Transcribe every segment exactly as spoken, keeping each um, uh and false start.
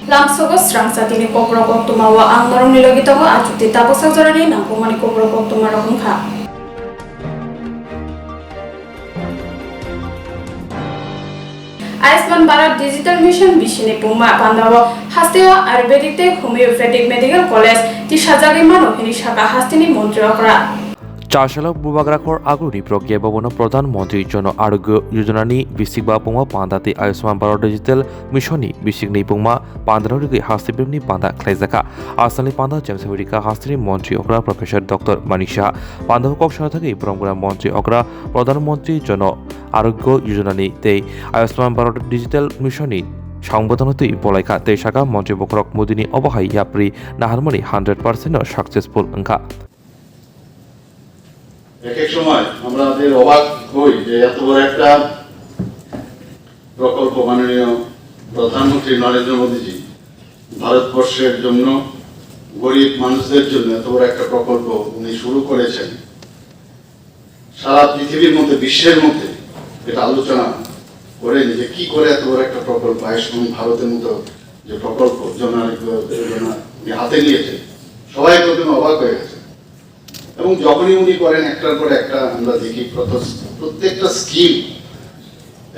Lamsogo srangsa tini kokrok koktwma o ang norokni logi tongo, achukti tabuk sak jorani nangkukmani kokrok koktwma rok wngkha. Ayushman Bharat Digital Mission bisini pungma pandao hasteo Ayurvedic tei Homeopathic Medical College tisajagwi mano hwnwi sakha hasteni montri okra. Chasalo bubagra khor agurni progya bobono Pradhan Mantri Jan Arogya Yojana ni bisikba pungma panda tei Ayushman Bharat Digital Mission ni bisikni pungma pandano rigwi haste bemni panda khlaijakha. Asalni panda James America hasteni montri okra Professor Doctor Manik Saha. Pandao kok sana thagwi boromgra montri okra Pradhan Mantri Jan Arogya Yojana ni tei Ayushman Bharat Digital Mission ni songbothano twi bolaikha tei saka montri bokhorok Modi ni obo hai yapri naharmani hundred percent no successful wngkha. এক এক সময় আমরা আমাদের অবাক হই যে এত বড় একটা প্রকল্প মাননীয় প্রধানমন্ত্রী নরেন্দ্র মোদীজি ভারতবর্ষের জন্য, গরিব মানুষদের জন্য এত বড় একটা প্রকল্প উনি শুরু করেছেন। সারা পৃথিবীর মধ্যে, বিশ্বের মধ্যে এটা আলোচনা করেনি যে কি করে এত বড় একটা প্রকল্প, আয়ুষ্মান ভারতের মতো যে প্রকল্প, জন আরোগ্য যোজনা উনি হাতে নিয়েছেন, সবাই প্রথমে অবাক হয়ে গেছে। এবং যখনই উনি করেন একটার পর একটা, আমরা দেখি প্রত-, প্রত্যেকটা স্কিম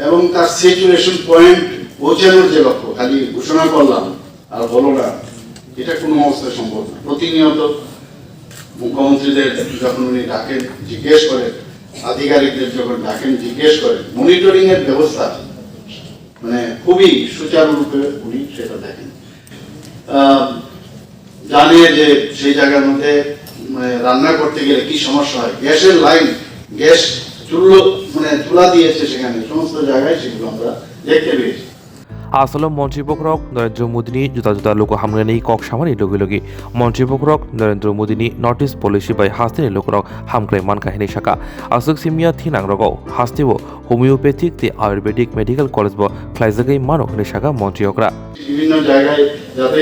এবং তার স্যাচুরেশন পয়েন্ট পৌঁছানোর যে লক্ষ্য, খালি ঘোষণা করলাম আর হলো না, এটা কোনো অবস্থায় সম্ভব না। প্রতিনিয়ত মুখ্যমন্ত্রীদের যখন উনি ডাকেন, জিজ্ঞেস করেন, আধিকারিকদের যখন ডাকেন, জিজ্ঞেস করেন, মনিটরিং এর ব্যবস্থা মানে খুবই সুচারুরূপে উনি সেটা দেখেন। আহ, জানে যে সেই জায়গার মধ্যে মানে রান্না করতে গেলে কি সমস্যা হয়, গ্যাসের লাইন, গ্যাস চুল্লো মানে চুলা দিয়েছে সেখানে, সমস্ত জায়গায় সেগুলো আমরা দেখতে পেয়েছি। Asalo montri bokhorok Narendra Modi ni juda juda luku hamkrai ni kok samani logi logi montri bokhorok Narendra Modi ni North East policy bai hasteni lukurok hamkrai mankha hwnwi sakha. Aswk simya thinang rogo hasteo homeopathic tei Ayurvedic medical college bo khlaijagwi mano hwnwi sakha montri okra. বিভিন্ন জায়গায় যাতে,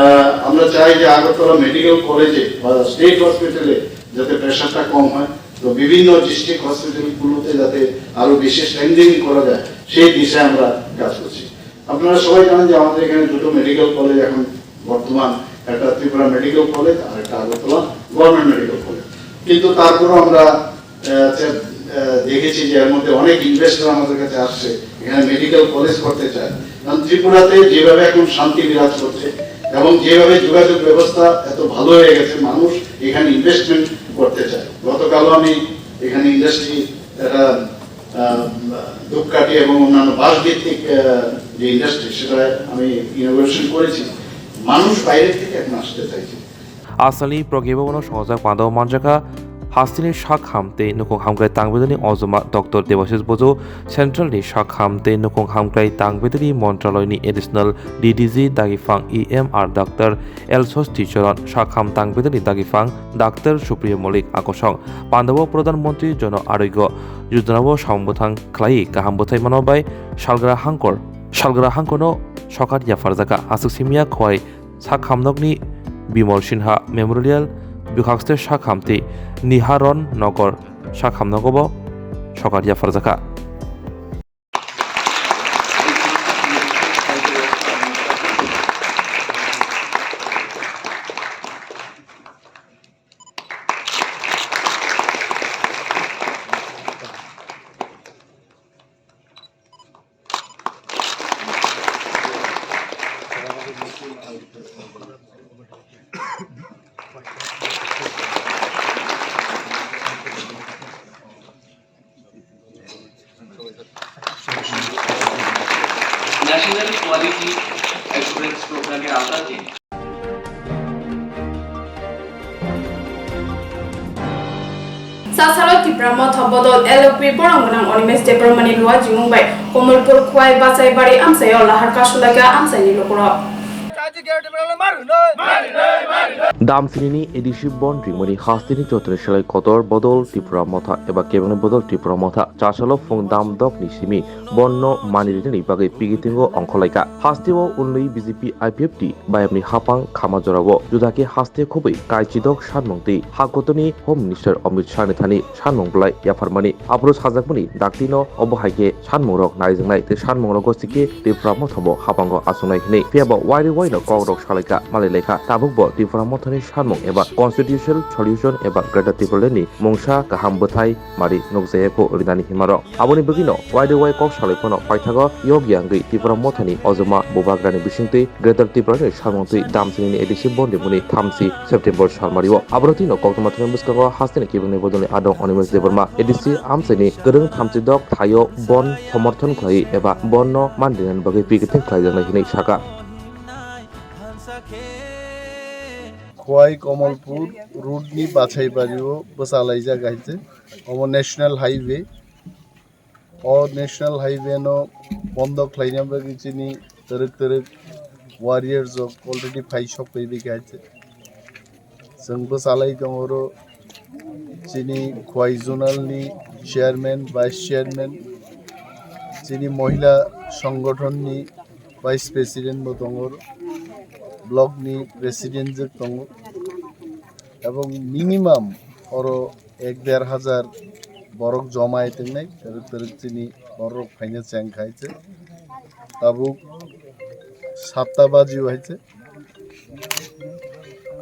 আহ, আমরা চাই যে আগরতলা মেডিকেল কলেজে বা স্টেট হসপিটালে যাতে প্রেশারটা কম হয়, তো বিভিন্ন ডিস্ট্রিক্ট হসপিটালগুলোতে যাতে আরো বেশি স্ট্রেংথেনিং করা যায়, সেই দিশায় আমরা কাজ করছি। আপনারা সবাই জানেন যে আমাদের এখানে দুটো মেডিকেল কলেজ এখন বর্তমান, একটা ত্রিপুরা মেডিকেল কলেজ আর একটা আগরতলা গভর্নমেন্ট মেডিকেল কলেজ। কিন্তু তারপরও আমরা, আহ, যে, আহ, দেখেছি যে এর মধ্যে অনেক ইনভেস্টর আমাদের কাছে আসছে, এখানে মেডিকেল কলেজ করতে চায়। কারণ ত্রিপুরাতে যেভাবে এখন শান্তি বিরাজ করছে এবং যেভাবে যোগাযোগ ব্যবস্থা এত ভালো হয়ে গেছে, মানুষ এখানে ইনভেস্টমেন্ট করতে চায়। গতকালও আমি এখানে ইন্ডাস্ট্রি একটা, আহ, ধূপকাঠি এবং অন্যান্য বাঁশ ভিত্তিক, আহ, যে ইন্ডাস্ট্রি, সেটা আমি ইনোগ্রেশন করেছি। মানুষ বাইরে থেকে এখন আসতে চাইছে। Asalni progya bobono songchajak pandao manjakha hasteni sak ham tei nukhung hamkrai tangbedani ojoma Doctor Debashish Bojo, Central ni sak ham tei nukhung hamkrai tangbedani montraloyni additional D D G dagiphang E M R Doctor L Sosti Choron, sak ham tangbedani dagiphang Doctor Supriya Maulik akosong. Pandao Pradhan Mantri Jan Arogya Yojana o samung bwthang khlaiwi kaham bwthai mano bai salgra hangkor, salgra hangkorno sokar yapharjakha. Aswk simya khowai sak hamnokni Bimal Sinha Memorial, bwkhakste sak ham tei Niharon Nagar sak hamnogo bo sokar yapharjakha. National quality assurance প্রোগ্রামের আওতাধীন। Sasalo Tipra Motha Bodol L O P borong gwnang Animesh Debbarma ni luwa jimung bai Komolpur Khwai Bachaibari amchaio lahar kasulaikha amchaini lukurok. Damsinini A D C bon ringmani hasteni jotoni selai kotor bodol Tipra Motha eba kebengni bodol Tipra Motha chasalo phung dam dokni simi bonno mani rinani bagwi pigitingo ongkholaikha. Hasteo unlwi B J P I P F T bayamni hapang khama jorao juda khe haste khobwi kaichidok sanmung twi hakotoni Home Minister Amit Shah ni thani sanmung belai yapharmani. Aphuru sajakmani daktino obo hai khe sanmungrok naijaknai tei sanmungrogo sikhe Tipra Motha bo hapango achuknai hwnwi. Phiya bo wairwi waino kokrok salaikha, malailaikha. Tabukbo Tipra Mothani sanmung eba constitutional solution eba Greater Tipraland ni mungsa kaham bwthai mari nukjaya kho rinani himarok. Aboni bagwino wairwi wai kok salai phano paithago yokya wngwi Tipra Mothani ojoma bubagrani bisingtwi Greater Tipraland ni samung twi Damsinini A D C bon rimani thamsi September salmario. Aboni twino koktwma thani bwskango hasteni kibangni bodolni adong Animesh Debbarma A D C amchaini kwrwng thamchi dok thaio bon somorthon khlai eba bonno manrinani bagwi pigiting khlaijaknai hwnwi saka. Khowai Kamalpur road ni Bachaibario bwchalaijak hai se. Omo National Highway. O National Highway no bondo khlaina bagwi chini twrwk twrwk warriors rok already phai sok phaibai kha. Chwng bwchalai tongo oro chini Khowai Zonal ni chairman, vice chairman, chini mohila songgothon ni vice president bo tongo oro, block ni president jwk tongo, ebong minimum oro ek der hajar borok joma hai tongnai, twrwk twrwk chini borok phaina cheng khai se. Tabuk satta baji hai se.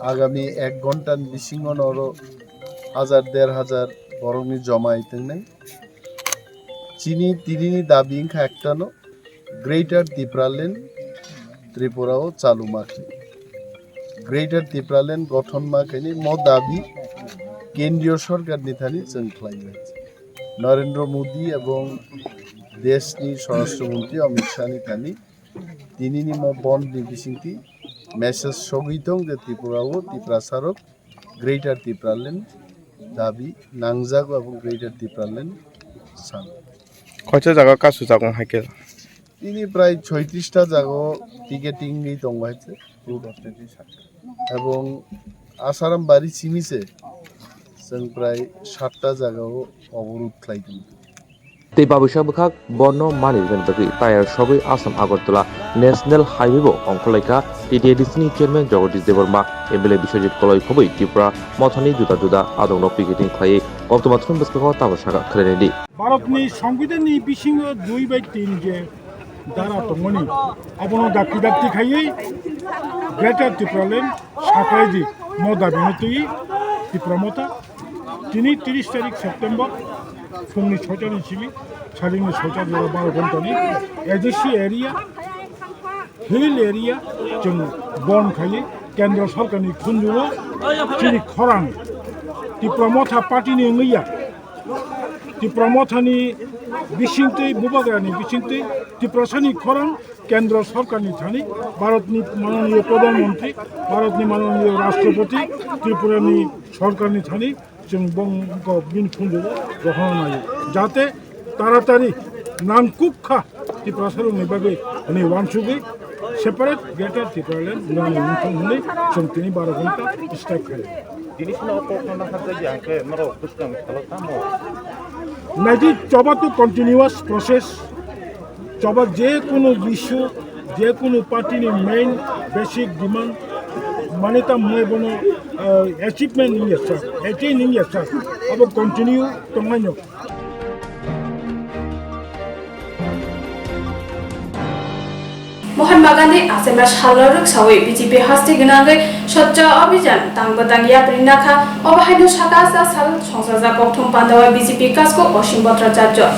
Agami ek ghonta ni bisingo no oro hajar der hajar borok ni joma hai tongnai. Chini tini ni dabi wngkha ekta no, Greater Tipraland Tripura o chalu ma khe. Greater Tipraland gothon ma khe ni mo dabi kendriyo sorkar ni thani chwng khlai bai. Narendra Modi ebong desh ni Swarashtra Mantri Amit Shah ni thani tini ni mo bond ni bisingtwi message sogwi tong je Tripura o Tiprasa rok Greater Tipraland dabi nangjago abo Greater Tipraland san. Koicha jaga kasu jago hai khe? Tini prai soitrista jago ticketing ni tongo hai se. Ebong Asaram bari simi se chwng prai satta jaga o oborod khlai tongo. Tei babisa bwkhak bono mani rwna bagwi tayar sogwi Assam Agartala National Highway bo ongkhorlaikha T T A D C ni chairman Jagadish Debbarma, M L A Biswajit Koloi khobwi Tripura mothani juda juda adongrok picketing khlaiwi koktwma thumni bwskango tabasaka khwlainai di. Bharatni Songbidanni bisingo dui bai tin je dara tongmani, abono dakti dakti khaiwi Greater Tipraland saklaidi mo dabino twi Tipra Motha. Tini tris tarik September, phungni soita ni simi, salingni soita jora baro ghontani A D C area, hill area, chwng bon khaiwi Kendra Sorkarni khunjugo chini khorang Tipra Motha party ni wngwi ya. Tipra Mothani bisingtwi, Bubagrani bisingtwi, Tiprasani khorang Kendra Sorkarni thani, Bharatni mananiya Pradhan Mantri, Bharatni mananiya Rashtrapati, Tripurani Sorkarni thani, chwng bongkok bini phunjugo rohorna naio. Jate taratari nangkukha Tiprasarokni bagwi hwnwi uansugwi separate Greater Tipraland nani wngthung hwnwi chwng tini baro ghonta strike khaio. Tini sino o kok no hapjagya hwnkhe norok bwskang salo tamo? Naidi choba to continuous process. Choba je kunu issue, je kunu party ni main basic demand mane tam hwnwi bono, uh, achievement ni yasa, attain ni yasa, abo continue tongmani. Mahatma Gandhi achaima salno rwksawi B J P haste gwnangwi Swachha Abhijan tangbo tang yapri nakha, obo haino saka sa sal songsajak kokthum pandao B J P kasko Osim Bhattacharya.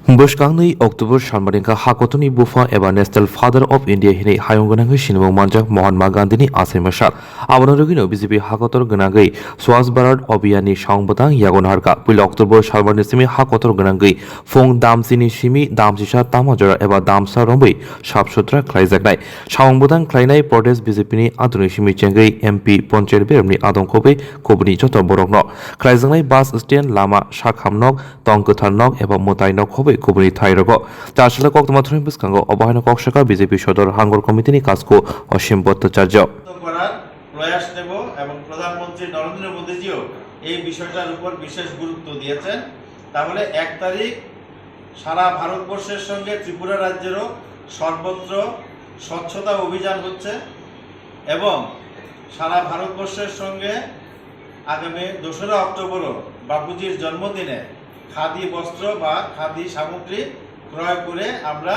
Bwskang nwi October salmani wngkha hakotoni bupha eba National Father of India hinwi hayung gwnangwi sinimung manjak Mahatma Gandhini achaima sal. Abono rwgwino B J P hakotor gwnangwi Swachh Bharat Abhiyanni samung bwtang yago naharkha. Puila October salmani simi hakotor gwnangwi phung damsini simi damsisa tamo jora eba damsa romwi sap sutra khlaijaknai. Samung bwtang khlainai protest B J P ni adoni simi chengwi M P, Panchayat beremni adong khobwi kubuni joto borokno khlaijaknai bus stand, lama, sakham nok, tong kwthar nok eba mwtai nok khobwi kubuni thai rogo. Chasala koktwma thani bwskango obo haino kok saka B J P Sodor Hangor Committee ni kasko Osim Bhattacharya. প্রয়াস নেব এবং প্রধানমন্ত্রী নরেন্দ্র মোদীজিও এই বিষয়টার উপর বিশেষ গুরুত্ব দিয়েছেন। তাহলে এক তারিখ সারা ভারতবর্ষের সঙ্গে ত্রিপুরা রাজ্যেরও সর্বত্র স্বচ্ছতা অভিযান হচ্ছে এবং সারা ভারতবর্ষের সঙ্গে আগামী দোসরা অক্টোবরও বাপুজির জন্মদিনে খাদি বস্ত্র বা খাদি সামগ্রী ক্রয় করে আমরা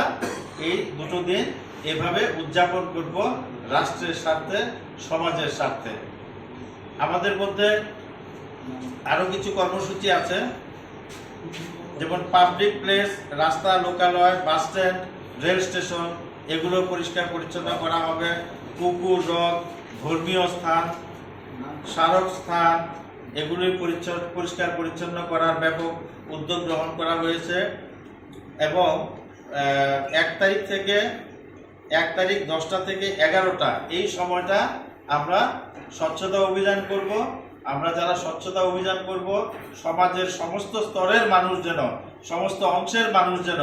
এই দুটো দিন এভাবে উদযাপন করব রাষ্ট্রের স্বার্থে, সমাজের স্বার্থে। আমাদের মধ্যে আরও কিছু কর্মসূচি আছে, যেমন পাবলিক প্লেস, রাস্তা, লোকালয়, বাস স্ট্যান্ড, রেল স্টেশন, এগুলো পরিষ্কার পরিচ্ছন্ন করা হবে। পুকুর, হ্রদ, ধর্মীয় স্থান, স্মারক স্থান, এগুলি পরিচ্ছ-, পরিষ্কার পরিচ্ছন্ন করার ব্যাপক উদ্যোগ গ্রহণ করা হয়েছে এবং, আহ, এক তারিখ থেকে, এক তারিখ দশটা থেকে এগারোটা, এই সময়টা আমরা স্বচ্ছতা অভিযান করব। আমরা যারা স্বচ্ছতা অভিযান করব, সমাজের সমস্ত স্তরের মানুষ যেন, সমস্ত অংশের মানুষ যেন,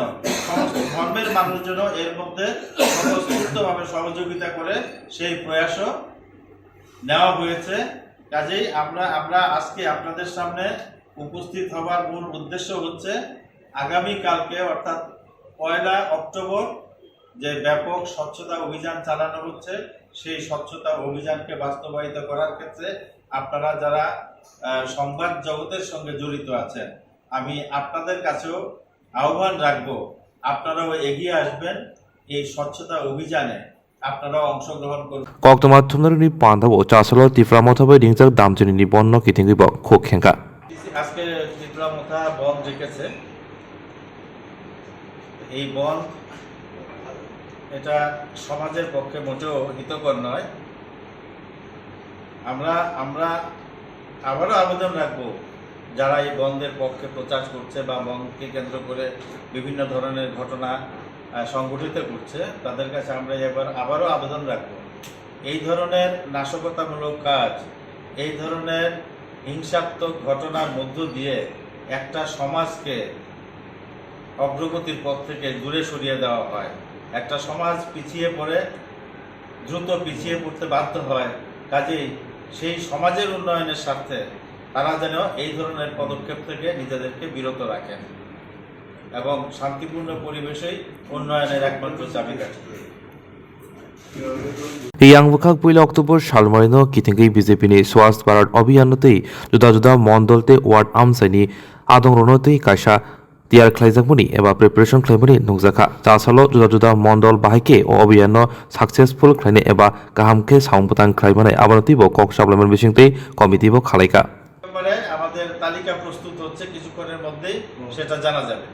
সমস্ত ধর্মের মানুষ যেন এর মধ্যে স্বতঃস্ফূর্তভাবে সহযোগিতা করে, সেই প্রয়াসও নেওয়া হয়েছে। কাজেই আমরা, আমরা আজকে আপনাদের সামনে উপস্থিত হবার মূল উদ্দেশ্য হচ্ছে আগামী কালকে অর্থাৎ পয়লা অক্টোবর যে ব্যাপক স্বচ্ছতা অভিযান চালানো হচ্ছে, সেই স্বচ্ছতা অভিযানকে বাস্তবায়িত করার ক্ষেত্রে আপনারা যারা, আহ, সংবাদ জগতের সঙ্গে জড়িত আছেন, আমি আপনাদের কাছেও আহ্বান রাখবো, আপনারাও এগিয়ে আসবেন এই স্বচ্ছতা অভিযানে। আপনারাও অংশগ্রহণ করুন। Koktwma thumnarokni pandao Chasalo Tipra Motha bai ringjak damchini ni bondno kitingwi bo khuk khengkha. আজকে ত্রিপুরা মথা বন্ধ রেখেছে। এই বন্ধ এটা সমাজের পক্ষে মোটেও হিতকর নয়। আমরা, আমরা আবারও আবেদন রাখবো, যারা এই বন্ধের পক্ষে প্রচার করছে বা বন্ধকে কেন্দ্র করে বিভিন্ন ধরনের ঘটনা, আহ, সংগঠিত করছে, তাদের কাছে আমরা এবার আবারও আবেদন রাখবো, এই ধরনের নাশকতামূলক কাজ, এই ধরনের হিংসাত্মক ঘটনার মধ্য দিয়ে একটা সমাজকে অগ্রগতির পথ থেকে দূরে সরিয়ে দেওয়া হয়। একটা সমাজ পিছিয়ে পড়ে, দ্রুত পিছিয়ে পড়তে বাধ্য হয়। কাজেই সেই সমাজের উন্নয়নের স্বার্থে তারা যেন এই ধরনের পদক্ষেপ থেকে নিজেদেরকে বিরত রাখেন এবং শান্তিপূর্ণ পরিবেশেই উন্নয়নের একমাত্র চাবিকাঠি। Yang bwkhak puila October salmaino kitingwi B J P ni Swasth Bharat Abhiyan no tei juda juda mondol tei ward amchaini adongrokno tei kaisa tiyar khlaijakmani eba preparation khlaimani nukjakha. Chasalo juda juda mondol bahai khe o abhiyan no successful khlainai eba kaham khe samung bwtang khlaimanai abono teibo kok saplaimani bisingtwi committee bo khalaikha. ব্যাপারে আমাদের তালিকা প্রস্তুত হচ্ছে, কিছুক্ষণের মধ্যেই হুম। সেটা জানা যাবে।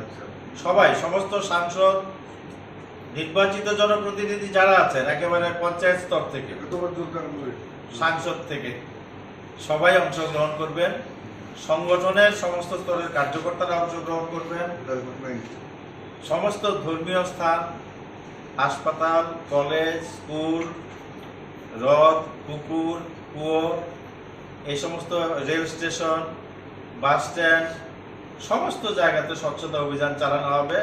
আচ্ছা। সবাই, সমস্ত সাংসদ, নির্বাচিত জনপ্রতিনিধি যারা আছেন, একেবারে পঞ্চায়েত স্তর থেকে, এটা তো আবার দরকার পড়ে। সাংসদ থেকে, সবাই অংশগ্রহণ করবেন। সংগঠনের সমস্ত স্তরের কার্যকর্তারা অংশগ্রহণ করবেন। এটা নাই। সমস্ত ধর্মীয় স্থান, হাসপাতাল, কলেজ, স্কুল, হ্রদ, পুকুর, কুয়ো, এই সমস্ত রেল স্টেশন, বাস স্ট্যান্ড, সমস্ত জায়গাতে স্বচ্ছতা অভিযান চালানো হবে।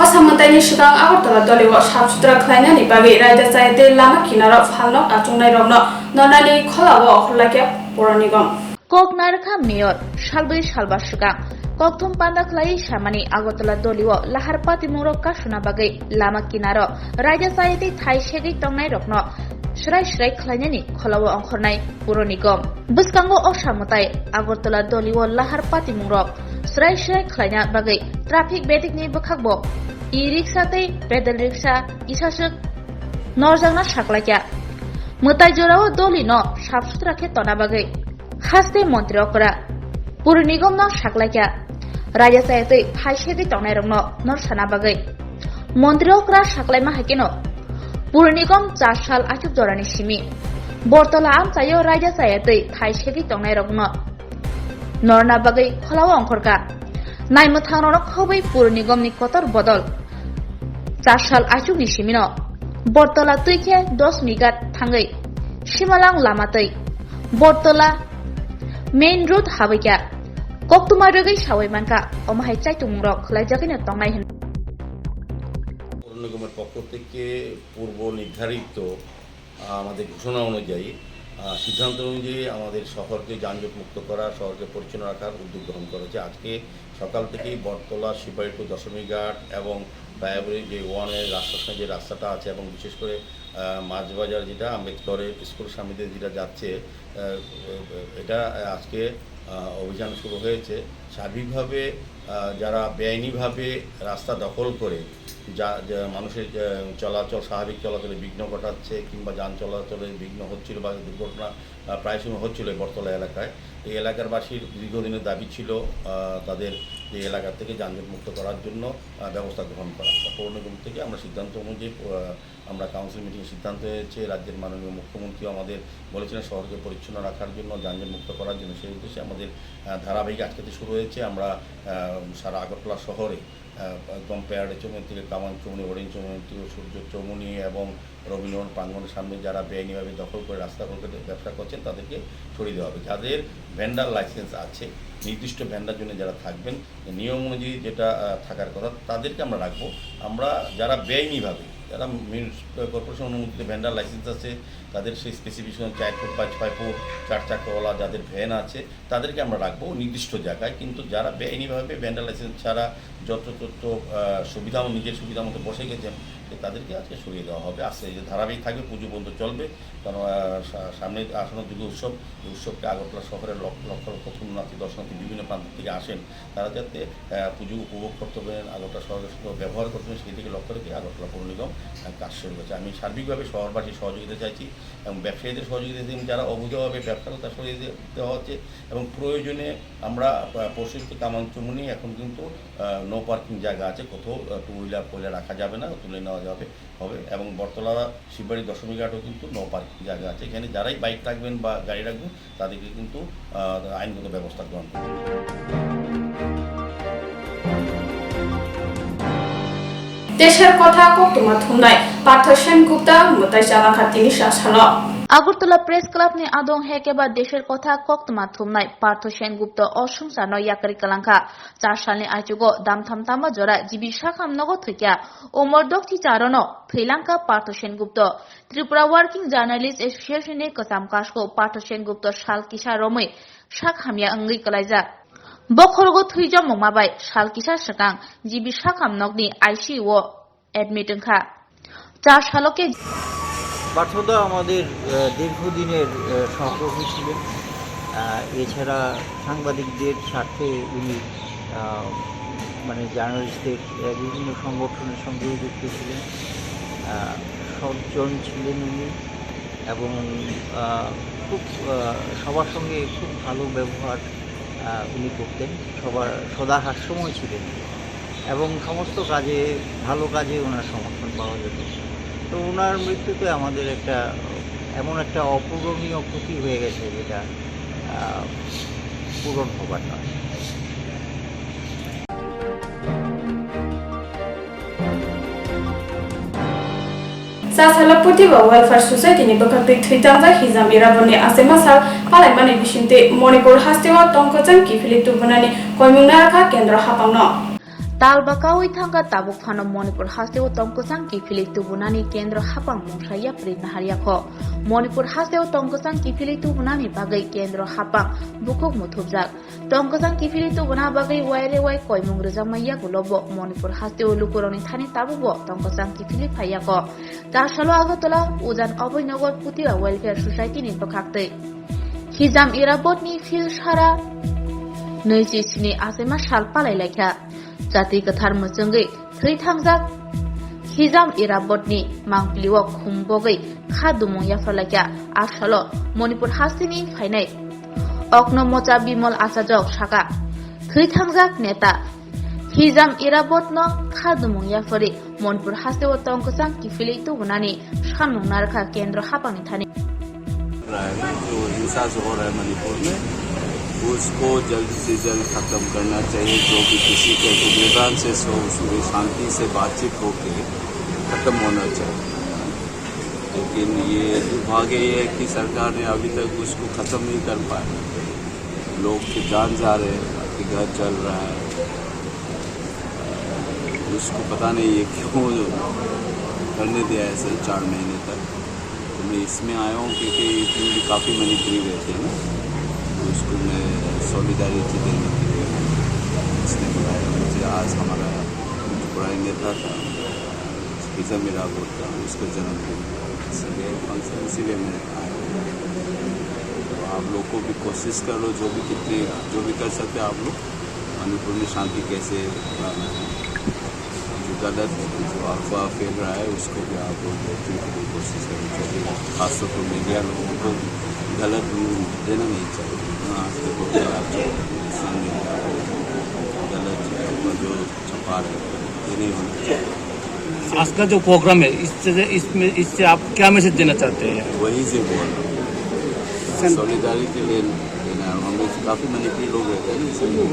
O samanthaini swkang Agartala dolio sap sutra khlainani bagwi raida chaya tei lama kinaro phalnok achuknairokno nornani kholao okhorlakha Puro Nigom. Kok narwkha Mayor, salbwi salba swkang kokthum panda khlaiwi samani Agartala dolio lahar patimungrok kasuna bagwi lama kinaro raida chaya tei thai segwi tongnairokno swrai swrai khlainani kholao ongkhornai Puro Nigom. Bwskango o samwtai Agartala dolio lahar patimungrok swrai swrai khlaina bagwi traffic bedekni bwkhakbo e-rickshaw tei pedal rickshaw kisaswk norjakna saklaikha. Mwtai jorao dolino sap sutra khe tona bagwi haste montri okra Puro Nigomno saklaikha, raida chaya tei thai segwi tongnairokno norsana bagwi. Montri okra saklaima hai kheno Puro Nigom char sal achuk jorani simi Bortola amchaio raida chaya tei thai segwi tongnairokno norna bagwi kholao ongkhorkha. Naimwthangrokno khobwi Puro Nigomni kotor bodol char sal achukni simino Bortola twi khe dos meter thangwi Simalang lama twi Bortola main road habwi kha. Koktwma rwgwi sawi mankha, omo hai chaitungrok khwlaijakgwino tongnai hwnwi. Puro Nigom পক্ষ থেকে পূর্ব নির্ধারিত, আহ, আমাদের ঘোষণা অনুযায়ী, আহ, সিদ্ধান্ত অনুযায়ী আমাদের শহরকে যানজট মুক্ত করা, শহরকে পরিচ্ছন্ন রাখার উদ্যোগ গ্রহণ করা হয়েছে। আজকে সকাল থেকেই বটতলা, শিববাড়ি to দশমীঘাট এবং বায়াবুড়ি যে ওয়ান ওয়ে রাস্তার সঙ্গে যে রাস্তাটা আছে এবং বিশেষ করে, আহ, মাছ বাজার যেটা আম্বেদকরের স্কুল সামনে দিয়ে যেটা যাচ্ছে, আহ, এটা আজকে, আহ, অভিযান শুরু হয়েছে। সার্বিকভাবে, আহ, যারা বেআইনিভাবে রাস্তা দখল করে যা, যা মানুষের, আহ, চলাচল, স্বাভাবিক চলাচলে বিঘ্ন ঘটাচ্ছে কিংবা যান চলাচলে বিঘ্ন হচ্ছিল বা দুর্ঘটনা, আহ, প্রায় সময় হচ্ছিল এই বটতলা এলাকায়, এই এলাকারবাসীর দীর্ঘদিনের দাবি ছিল, আহ, তাদের এই এলাকা থেকে যানজট মুক্ত করার জন্য, আহ, ব্যবস্থা গ্রহণ করা। পৌর নিগম থেকে আমরা সিদ্ধান্ত অনুযায়ী, আহ, আমরা কাউন্সিল মিটিং সিদ্ধান্ত হয়েছে, রাজ্যের মাননীয় মুখ্যমন্ত্রীও আমাদের বলেছিলেন শহরকে পরিচ্ছন্ন রাখার জন্য, যানজট মুক্ত করার জন্য। সেই উদ্দেশ্যে আমাদের, আহ, ধারাবাহিক আজকে থেকে শুরু হয়েছে। আমরা, আহ, সারা আগরতলা শহরে, আহ, একদম প্যারেড চৌমুহনী থেকে কামান চৌমুহনী, হরিণ চৌমুহনী থেকে সূর্য চৌমুহনী এবং রবীন্দ্রভবন প্রাঙ্গণের সামনে যারা বেআইনিভাবে দখল করে রাস্তা দখল করে ব্যবসা করছেন, তাদেরকে সরিয়ে দেওয়া হবে। যাদের ভেন্ডার লাইসেন্স আছে, নির্দিষ্ট ভেন্ডার জোনে যারা থাকবেন, নিয়ম অনুযায়ী যেটা, আহ, থাকার কথা, তাদেরকে আমরা রাখবো। আমরা যারা বেআইনিভাবে, যারা মিউনিসিপ্যাল কর্পোরেশন অনুমোদিত ভেন্ডার লাইসেন্স আছে, তাদের সেই স্পেসিফিকেশন চার ফুট বাই ছয় ফুট, চার চাকাওয়ালা যাদের ভ্যান আছে, তাদেরকে আমরা রাখবো নির্দিষ্ট জায়গায়। কিন্তু যারা বেআইনিভাবে ভেন্ডার লাইসেন্স ছাড়া যত্রতত্র, আহ, সুবিধা, নিজের সুবিধা মতো বসে গেছেন, তো তাদেরকে আজকে সরিয়ে দেওয়া হবে। আজকে এই যে ধারাবাহিক থাকবে, পুজো পর্যন্ত চলবে। কারণ, আহ, সা-, সামনে আসন্ন দুর্গা উৎসব, এই উৎসবকে আগরতলা শহরের লক্ষ লক্ষ লক্ষ পুণ্যার্থী, দর্শনার্থী বিভিন্ন প্রান্ত থেকে আসেন, তারা যাতে, আহ, পুজো উপভোগ করতে পারেন, আগরতলা শহরের সাথে ব্যবহার করতে পারেন, সেই দিকে লক্ষ্য রেখে আগরতলা পৌর নিগম, আহ, কাজ শুরু করেছে। আমি সার্বিকভাবে শহরবাসীর সহযোগিতা চাইছি এবং ব্যবসায়ীদের সহযোগিতা চাইছি। যারা অবৈধভাবে ব্যবসা করতে, তাদের সরিয়ে দে-, দেওয়া হচ্ছে এবং প্রয়োজনে আমরা, আহ, পরশু কামান চৌমুহনী এখন কিন্তু, আহ, নো পার্কিং জায়গা আছে, কোথাও, আহ, টু হুইলার ফোর হুইলার রাখা যাবে না, তুলে নেওয়া যাবে, হবে। এবং বটতলা শিববাড়ি দশমীঘাটও কিন্তু নো পার্কিং জায়গা আছে, এখানে যারাই বাইক রাখবেন বা গাড়ি রাখবেন, তাদেরকে কিন্তু, আহ, আইনগত ব্যবস্থা গ্রহণ করবে। Desher kotha koktwma thumnai Partho Sengupta mwtai chalangkha tini sa salo. Agartala Press Club ni adong hekeba desher kotha koktwma thumnai Partho Sengupta o swngcharno yakari kwlangkha. Char salni aichugo damtham tama jora G B Sakham nogo thwikya. Umor dokti charono thwilangkha Partho Sengupta. Tripura Working Journalist Association ni kwcham kasko Partho Sengupta sal kisa romwi sak hamya wngwi kwlaijak. Bokhorogo thwijak mungma bai sal kisa swkang G B Sakham nokni I C U o admit wngkha. Char salo khe পার্থদা আমাদের, আহ, দীর্ঘদিনের, আহ, সহকর্মী ছিলেন। আহ, এছাড়া সাংবাদিকদের স্বার্থে উনি, আহ, মানে জার্নালিস্টদের, আহ, বিভিন্ন সংগঠনের সঙ্গেও যুক্ত ছিলেন। আহ, সজ্জন ছিলেন উনি এবং, আহ, খুব, আহ, সবার সঙ্গে খুব ভালো ব্যবহার, আহ, উনি করতেন। সবার, সদা হাস্যময় ছিলেন এবং সমস্ত কাজে, ভালো কাজে ওনার সমর্থন পাওয়া যেত। তো ওনার মৃত্যুতে আমাদের একটা, এমন একটা অপূরণীয় ক্ষতি হয়ে গেছে যেটা, আহ, পূরণ হবার নয়। Chasalo Purtiba Welfare Society ni bwkhaktwi thwi tangjak Hijam Irabotni achaima sal palaimani bisingtwi Manipur hasteo tongkwchang kiphilwi tubunani koimung narakha kendro haphangno. Tal ba kaui thangkha tabuk phano Manipur hasteo tongkwchang kiphilwi tubunani kendro haphang mungsa yapri naharya kho. Manipur hasteo tongkwchang kiphilwi tubunani bagwi kendro haphang bukhuk muthubjak. Tongkwchang kiphilwi tubuna bagwi waire wai koimung rwjakma yagulo bo Manipur hasteo lukurokni thani tabukbo tongkwchang kiphilwi phaiya kho. Chasalo Agartala Ujan Abhoynagar Putiba Welfare Society ni bwkhaktwi Hijam Irabotni phil sara nwichi sini achaima sal palai laikha. Jati kwthar mwchwngwi thwi thangjak Hijam Irabotni mangpilio khum bogwi kha dumung yapharlaikha. A salo Manipur hasteni phainai Okno Mocha Bimol achajok saka, thwi thangjak neta Hijam Irabotno kha dumung yapharwi Manipur hasteo tongkwchang kiphilwi tubunani sanmung narakha kendro haphangni thani. रहा है, जो हिंसा जो हो रहा है मणिपुर में, उसको जल्द से जल्द खत्म करना चाहिए। जो भी किसी के गुमरान से सो, उसमें शांति से बातचीत होके खत्म होना चाहिए। लेकिन ये दुर्भाग्य ये है कि सरकार ने अभी तक उसको खत्म नहीं कर पाया। लोग के जान जा रहे हैं, आपके घर जल रहा है, उसको पता नहीं है क्यों करने दिया है सर, चार महीने तक। तो मैं इसमें आया हूँ क्योंकि इसमें भी काफ़ी मणिपुरी रहते हैं ना, तो उसको मैं सॉलिडारिटी देने के लिए इसने बुलाया मुझे। आज हमारा त्रिपुरा नेता था, वीजा मेरा बोलता, उसका जन्मदिन, इसलिए फंक्शन, इसीलिए मैं आया हूँ। तो आप लोग को भी कोशिश करो, जो भी कितने, जो भी कर सकते हैं आप लोग, मणिपुर में शांति कैसे लाना है। जो गलत, जो अफवाह फैल रहा है, उसको भी आप लोग देखने की कोशिश करें, क्योंकि खासतौर पर मीडिया लोगों को गलत रूप देना नहीं चाहिए। हाँ, आज के बहुत खराब चल रहा है, इंसान ने गलत चीज़ों को जो छपा रहे हैं, ये नहीं होना चाहिए। आज का जो प्रोग्राम है, इससे, इसमें, इससे आप क्या मैसेज देना चाहते हैं? वही से बोल रहा हूँ। सर, सॉलिडारिटी ले-, लेना है। हम लोग काफ़ी मणिपुरी लोग रहते हैं ना, इसलिए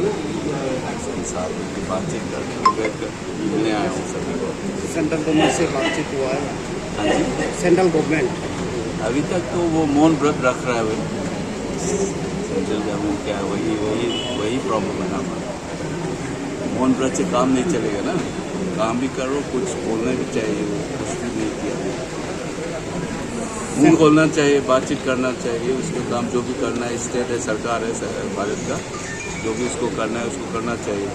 इसके साथ बातचीत करके बैठ कर मिलने आया हूँ सभी को। सेंट्रल गवर्नमेंट से बातचीत हुआ है? हाँ जी। Central government? अभी तक तो वो मौन व्रत रख रहा है भाई। सेंट्रल गवर्नमेंट क्या है, वही, वही, वही प्रॉब्लम है ना हमारा। मौन व्रत से काम नहीं चलेगा ना, काम भी करो, कुछ बोलना भी चाहिए, वो कुछ भी नहीं किया। मुंह खोलना चाहिए, बातचीत करना चाहिए, उसमें काम जो भी करना है, स्टेट है, सरकार है, सर-, भारत का, जो भी उसको करना है, उसको करना चाहिए।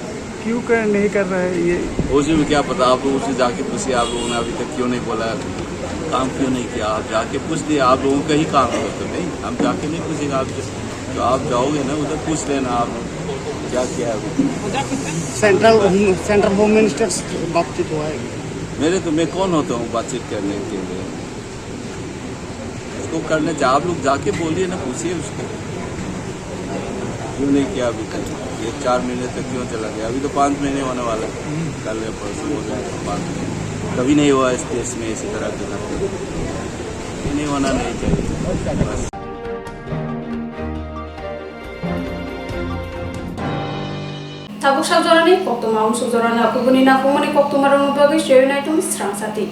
क्यों कर, नहीं कर रहा है ये? उसी में क्या पता, आप लोग उसे जाके पूछिए, आप लोगों ने अभी तक क्यों नहीं बोला, काम क्यों नहीं किया, आप जाके पूछ लिए, आप लोगों का ही काम है, तो नहीं, हम जाके नहीं पूछेंगे आप, तो आप जाओगे ना, उधर पूछ लेना आप लोग, क्या किया है अभी। सेंट्रल, सेंट्रल होम मिनिस्टर से बातचीत हुआ है? मेरे तो, मैं कौन होता हूँ बातचीत करने के लिए? उसको करने जा, आप लोग जाके बोलिए ना, पूछिए उसको, क्यों नहीं किया अभी तक, ये चार महीने तक क्यों चला गया? अभी तो पाँच महीने होने वाला है, कल या परसों हो जाएगा पाँच महीने। कभी नहीं हुआ इस देश में इसी तरह की घटना, ये नहीं होना नहीं चाहिए। बस। Tabuk sak jorani koktwma, umsuk jorani kubuni nangkukmani koktwma rokni bagwi chwrawi naitung srang sati.